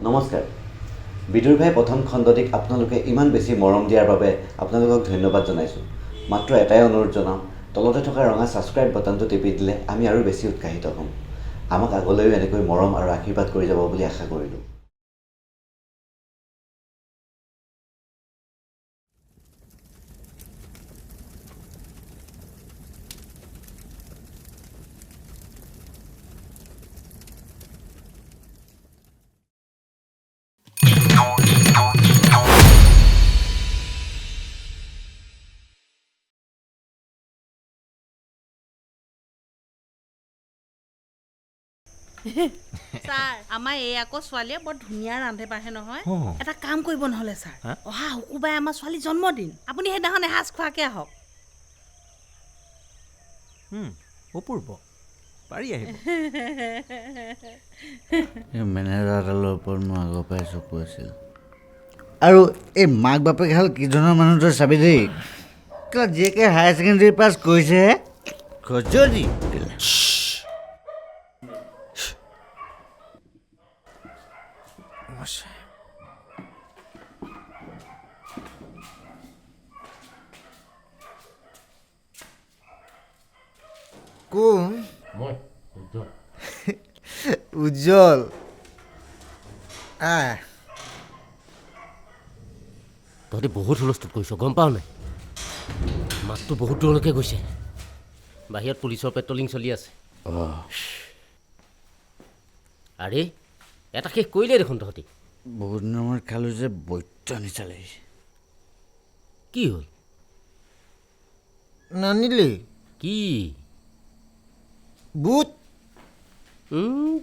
নমস্কাৰ। বিদুৰভাই প্ৰথম খণ্ডটিক আপোনালোকে ইমান বেছি মৰম দিয়াৰ বাবে আপোনালোকক ধন্যবাদ জনাইছোঁ। মাত্ৰ এটাই অনুৰোধ জনাওঁ, তলতে থকা ৰঙা ছাবস্ক্ৰাইব বাটনটো টিপি দিলে আমি আৰু বেছি উৎসাহিত হ'ম। আমাক আগলৈও এনেকৈ মৰম আৰু আশীৰ্বাদ কৰি যাব বুলি আশা কৰিলোঁ। ছাৰ, আমাৰ এই আকৌ ছোৱালীয়ে বৰ ধুনীয়া ৰান্ধে বাঢ়ে নহয়। এটা কাম কৰিব নহ'লে ছাৰ, অহা শুকুৰবাৰে আমাৰ ছোৱালীৰ জন্মদিন, আপুনি সেইদিনাখন এসাঁজ খোৱাকৈ আহক। অপূৰ্ব, পাৰি আহিব। এই মেনেজাৰডালৰ ওপৰত মোৰ আগৰ পৰাই চকু আছিল। আৰু এই মাক বাপেকহাল কি ধৰণৰ মানুহ তই চাবি দেই। কেলা জীয়েকে হায়াৰ ছেকেণ্ডেৰী পাছ কৰিছেহে, খজুৱতি। কোন? উজ্জ্বল। আহ, তহঁতি বহুত হুলস্থুল কৰিছ, গম পাৱ নাই? মাতটো বহুত দূৰলৈকে গৈছে। বাহিৰত পুলিচৰ পেট্ৰলিং চলি আছে। আৰে এটা শেষ কৰিলেই দেখোন তহঁতি। বহুত দিনৰ মূৰত খালোঁ যে, বৈদ্য নিচা লাগিছে। কি হ'ল? নানিলি কি বুট?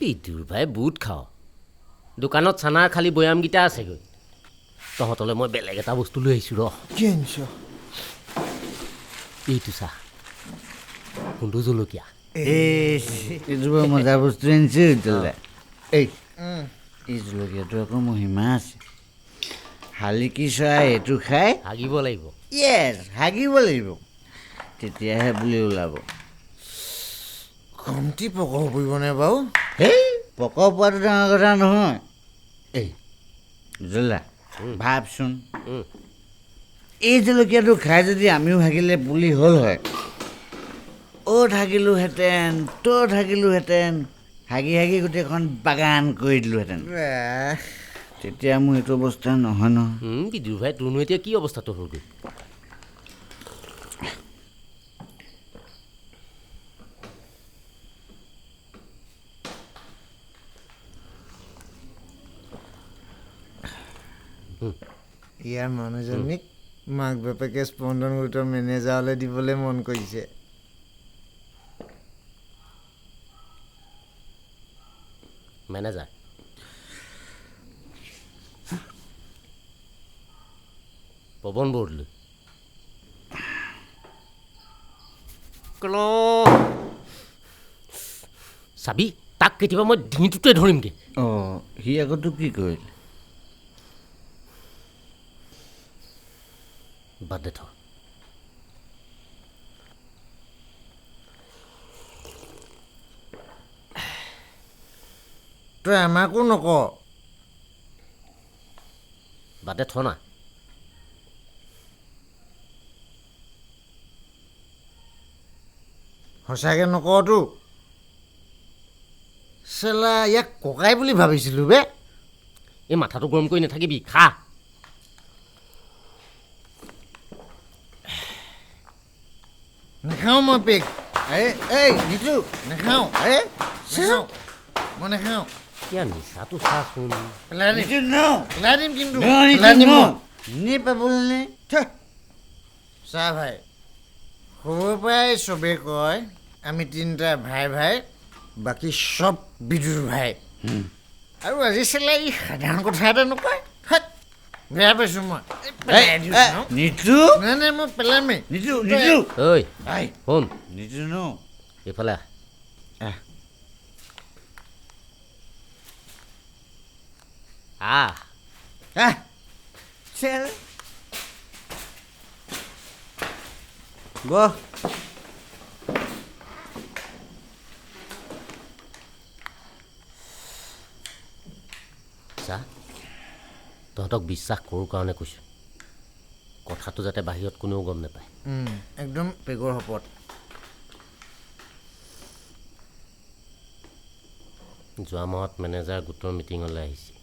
বিদুৰ ভাই, বুট খাৱ? দোকানত চানাৰ খালী বৈয়ামকেইটা আছেগৈ। তহঁতলৈ মই বেলেগ এটা বস্তু লৈ আহিছোঁ ৰ। কি আনিছ? এইটো চাহ, কোনটো জলকীয়া। এইটো বৰ মজা বস্তু আনিছে উজ্জ্বলদা। এই এই জলকীয়াটো আকৌ মহিমা আছে। শালিকি চৰাই এইটো খাই হাগিব লাগিব। য়েছ, হাগিব লাগিব, তেতিয়াহে বুলি ওলাব। কমটি পক পৰিবনে বাৰু? হেই, পক পোৱাটো ডাঙৰ কথা নহয়। এই উজ্জ্বলদা, ভাবচোন, এই জলকীয়াটো খাই যদি আমিও হাগিলে পুলি হ'ল হয়। অ'ত হাগিলোহেঁতেন, ত'ত হাগিলোহেঁতেন, হাগি হাগি গোটেইখন বাগান কৰি দিলোহেঁতেন। তেতিয়া মোৰ এইটো অৱস্থা নহয় নহয়। বিদুৰ ভাই, তোৰনো এতিয়া কি অৱস্থাটো হ'লগৈ? ইয়াৰ মানুহজনীক মাক বাপেকে স্পন্দন গোটৰ মেনেজাৰলৈ দিবলৈ মন কৰিছে। মেনেজাৰ পৱন বৰদলৈ। চাবি, তাক কেতিয়াবা মই ডিঙিটোতে ধৰিমগৈ। অঁ, সি আকৌ তোক কি কৰিলে? বাদ দে থ। তই আমাকো নক। বাদ দে থ না। সঁচাকৈ নকতো? চেলা, ইয়াক ককাই বুলি ভাবিছিলোঁ বে। এই মাথাটো গৰম কৰি নাথাকিবি, খা। নাখাওঁ মই পেক। এই এই নিতু, নাখাওঁ। এই নাখাওঁ মই, নাখাওঁ। কিয় নিচাটো চাচোন। পেলাই দিম, নিতু ন, পেলাই দিম কিন্তু, ন, পেলাই নিতু দিম ন। মই। নে পাবলৈ নে? চা ভাই, সৰুৰ পৰাই চবেই কয় আমি তিনিটা ভাই ভাই, বাকী চব বিদুৰ ভাই। আৰু আজি চেলাই ই সাধাৰণ কথা এটা নকয়। হাত, বেয়া পাইছোঁ মই। এই পেলাই দিওঁ ন। নিতু, নাই নাই, মই পেলামেই। নিতু, নিতু, ঐ শুন, নিতু ন, এইফালে আহ। আহ। আহ। আহ, চেল বহ। চা, তহঁতক বিশ্বাস কৰোঁ কাৰণে কৈছোঁ, কথাটো যাতে বাহিৰত কোনেও গম নাপায়। একদম পেগৰ শপত। যোৱা মাহত মেনেজাৰ গোটৰ মিটিঙলৈ আহিছিল,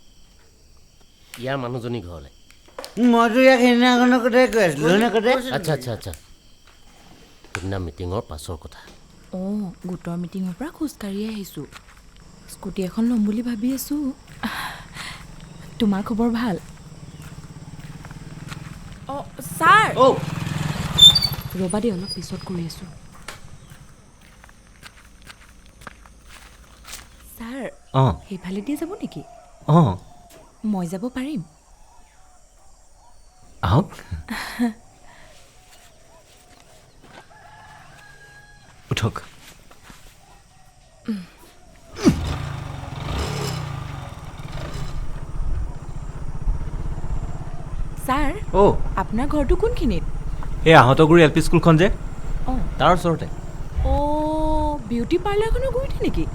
ইয়াৰ মানুহজনী ঘৰলৈ। মইতো ইয়াক সেইদিনাখনৰ কথাই কৈ আছিলোঁ। আচ্ছা আচ্ছা আচ্ছা, সেইদিনা মিটিঙৰ পাছৰ কথা। অঁ, গোটৰ মিটিঙৰ পৰা খোজকাঢ়িয়ে আহিছোঁ। স্কুটি এখন ল'ম বুলি ভাবি আছোঁ। তোমাৰ খবৰ ভাল? অঁ ছাৰ, ৰ'বা দেই, অলপ পিছত কৰি আছোঁ। ছাৰ, সেইফালেদি যাব নেকি? অঁ, মই যাব পাৰিম। আহক। উঠক। ছাৰ, আপোনাৰ ঘৰটো কোনখিনিত? এই আহঁতগুৰি এল পি স্কুলখন যে, তাৰ ওচৰতে। অঁ, বিউটি পাৰ্লাৰখনৰ গুৰিতে নেকি?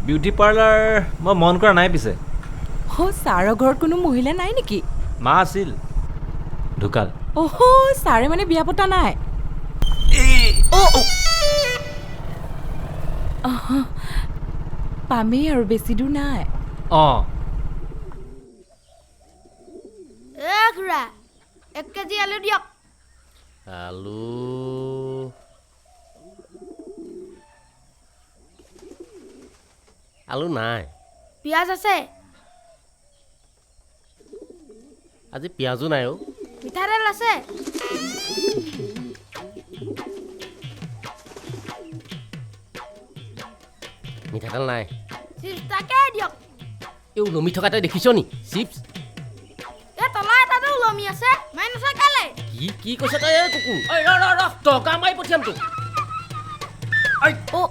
বিউটি পাৰ্লাৰ মই মন কৰা নাই পিছে। অঁ, ছাৰৰ ঘৰত কোনো মহিলা নাই নেকি? মা আছিল, ঢুকাল। অহ, ছাৰে মানে বিয়া পতা নাই? পামেই আৰু, বেছি দূৰ নাই। অঁ। খুৰা, 1 কেজি আলু দিয়ক। আলু আলু নাই। পিঁয়াজ আছে? আজি পিঁয়াজো নাই। অ', মিঠাতেল আছে? মিঠাতেল নাই। চিপছ তাকে দিয়ক। এই ওলমি থকা তই দেখিছ নি চিপছ? এই তলা এটাতে ওলমি আছে, মাৰি নথয় কেলে? কি কি কৈছ তই? এই কুকুৰ, ঐ ৰ ৰ ৰ, টকা মাৰি পঠিয়াম তোক। অ'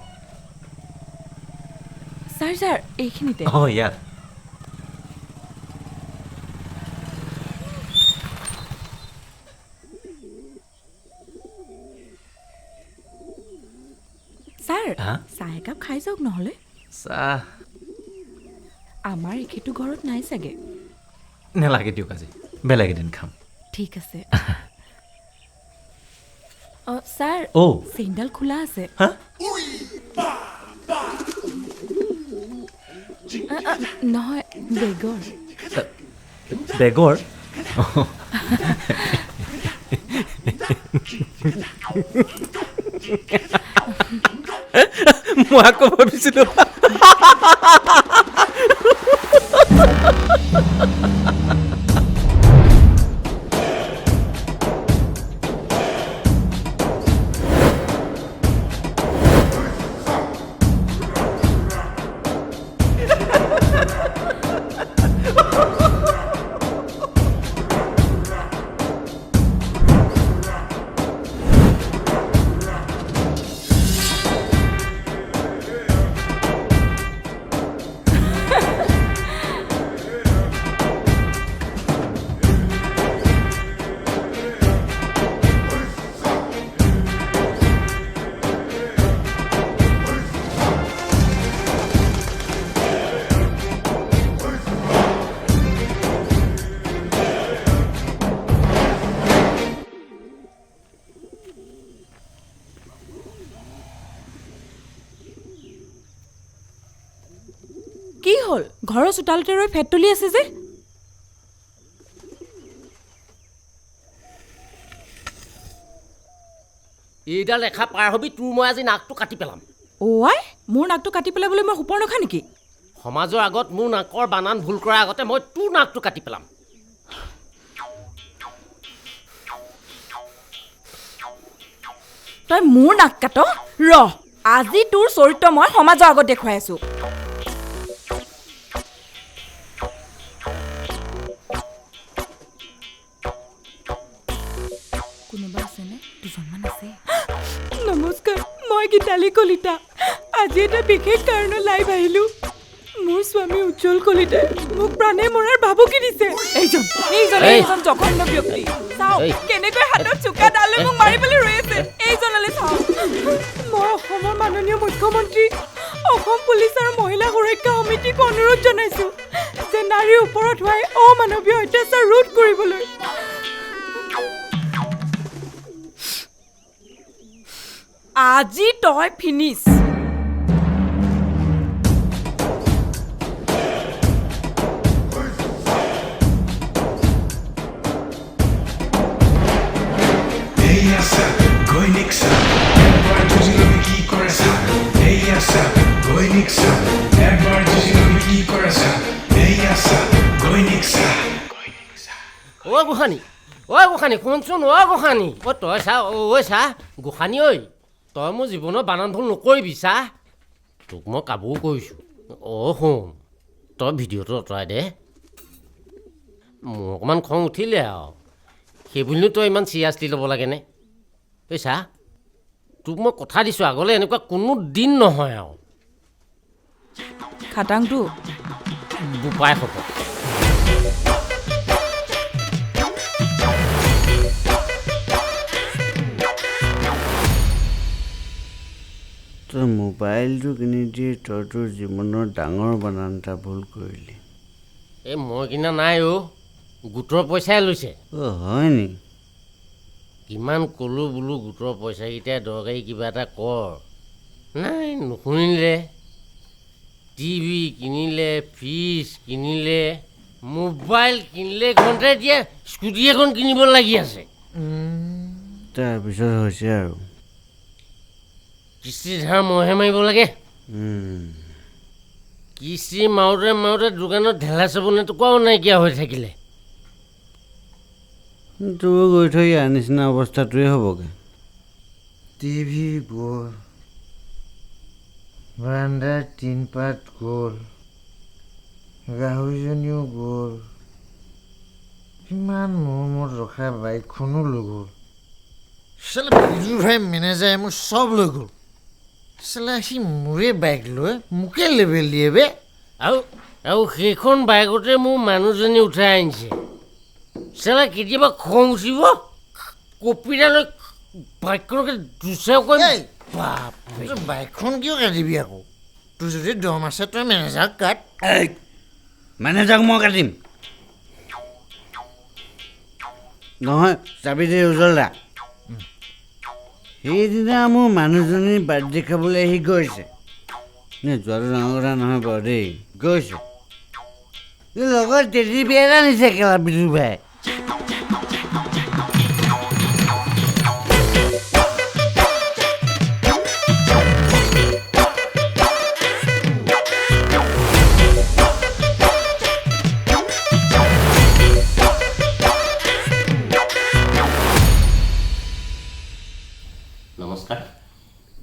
ছাৰ, ছাৰ এইখিনিতে। অঁ, ইয়াত। ছাৰ, চাহ একাপ খাই যাওক নহ'লে। চাহ আমাৰ এখেতো ঘৰত নাই চাগে। নালাগে দিয়ক, আজি বেলেগ এদিন খাম। ঠিক আছে। অঁ ছাৰ, চেইনডাল খোলা আছে। নহয়, বেগৰ। বেগৰ? মই আকৌ ভাবিছিলোঁ। কি হ'ল? ঘৰৰ চোতালতে ৰৈ ফেট তুলি আছে যে? এইডাল ৰেখা পাৰ হবি তোৰ মই আজি নাকটো কাটি পেলাম। অ' আই, মোৰ নাকটো কাটি পেলাবলৈ মই সোপৰ নখা নেকি? সমাজৰ আগত মোৰ নাকৰ বানান ভুল কৰাৰ আগতে মই তোৰ নাকটো কাটি পেলাম। তই মোৰ নাক কাট ৰ, আজি তোৰ চৰিত্ৰ মই সমাজৰ আগত দেখুৱাই আছোঁ। কোনোবা আছেনে? দুজনমান আছে। নমস্কাৰ, মই গীতালি কলিতা। আজি এটা বিশেষ কাৰণত লাইভ আহিলোঁ। মোৰ স্বামী উজ্জ্বল কলিতাই মোক প্ৰাণে মৰাৰ ভাবুকি দিছে। এইজন এইজন এইজন জঘন্য ব্যক্তি। চাওক কেনেকৈ হাতত চোকা ডাল লৈ মোক মাৰিবলৈ ৰৈ আছে। এইজনলৈ চাওক। মই অসমৰ মাননীয় মুখ্যমন্ত্ৰী, অসম পুলিচ আৰু মহিলা সুৰক্ষা সমিতিক অনুৰোধ জনাইছোঁ যে নাৰীৰ ওপৰত হোৱা এই অমানৱীয় অত্যাচাৰ ৰোধ কৰিবলৈ। আজি তই ফিনিছ। অ' গোসানী, অ' গোসানী, শুনচোন, অ' গোসানী, অ' তই চা, ঐ চা গোসানী, ঐ তই মোৰ জীৱনৰ বানান ভুল নকৰিবি চা, তোক মই কাবু কৰিছোঁ। অ' শুন, তই ভিডিঅ'টো আঁতৰাই দে, মোৰ অকণমান খং উঠিলে আৰু, সেইবুলিনো তই ইমান চিৰিয়াছলি ল'ব লাগেনে? ঐ চা, তোক মই কথা দিছোঁ, আগলৈ এনেকুৱা কোনো দিন নহয় আৰু। খাটাংটো বোপাই হ'ব। তই মোবাইলটো কিনি দি তই তোৰ জীৱনৰ ডাঙৰ বানান এটা ভুল কৰিলি। এই মই কিনা নাই অ', গোটৰ পইচাই লৈছে। অ' হয় নি? কিমান ক'লোঁ বোলো গোটৰ পইচাকেইটাই দৰকাৰী কিবা এটা কৰ, নাই নুশুনিলে। টিভি কিনিলে, ফ্ৰিজ কিনিলে, মোবাইল কিনিলে, ঘণ্টাই এতিয়া স্কুটি এখন কিনিব লাগি আছে। তাৰপিছত হৈছে আৰু কিস্তি ধাৰ মইহে মাৰিব লাগে। কিস্তি মাৰোঁতে মাৰোঁতে দোকানত ঢেলা চাবোন এটুকুৰাও নাইকিয়া হৈ থাকিলে। তোৰো গৈ থৈ ইয়াৰ নিচিনা অৱস্থাটোৱে হ'বগৈ। টিভি গ'ল, বাৰান্দাৰ টিনপাত গ'ল, গাহৰিজনীও গ'ল, ইমান মৰমত ৰখা বাইকখনো লৈ গ'ল। চালা বিজু ভাই মেনেজাৰে মোৰ চব লৈ গ'ল। চালা সি মোৰে বাইক লৈ মোকে লেবেল দিয়ে বে। আৰু আৰু সেইখন বাইকতে মোৰ মানুহজনী উঠাই আনিছে। চালা কেতিয়াবা খং উঠিব, কপিডালৈ বাইকখনকে দুচাকৈ কৰিম। বাপৰে, তই বাইকখন কিয় কাটিবি আকৌ? তোৰ যদি দম আছে তই মেনেজাৰক কাট। মেনেজাৰক মই কাটিম নহয়, চাবি দে উজ্জ্বল দা। সেইদিনা মোৰ মানুহজনী বাৰ্থডে খাবলৈ আহি গৈছে, নে যোৱাটো ডাঙৰ কথা নহয় বাৰু দেই, গৈছে লগত টেডি বিয়াৰ এটা নিছে কেলা বিজু ভাই। নমস্কাৰ।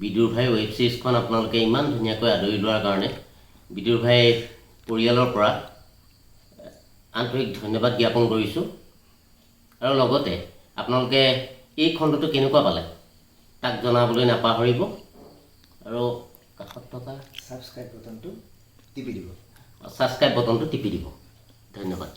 বিদুৰ ভাই ৱেব ছিৰিজখন আপোনালোকে ইমান ধুনীয়াকৈ আদৰি লোৱাৰ কাৰণে বিদুৰ ভাই পৰিয়ালৰ পৰা আন্তৰিক ধন্যবাদ জ্ঞাপন কৰিছোঁ। আৰু লগতে আপোনালোকে এই খণ্ডটো কেনেকুৱা পালে তাক জনাবলৈ নাপাহৰিব। আৰু কাষত থকা ছাবস্ক্ৰাইব বটনটো টিপি দিব, ছাবস্ক্ৰাইব বটনটো টিপি দিব। ধন্যবাদ।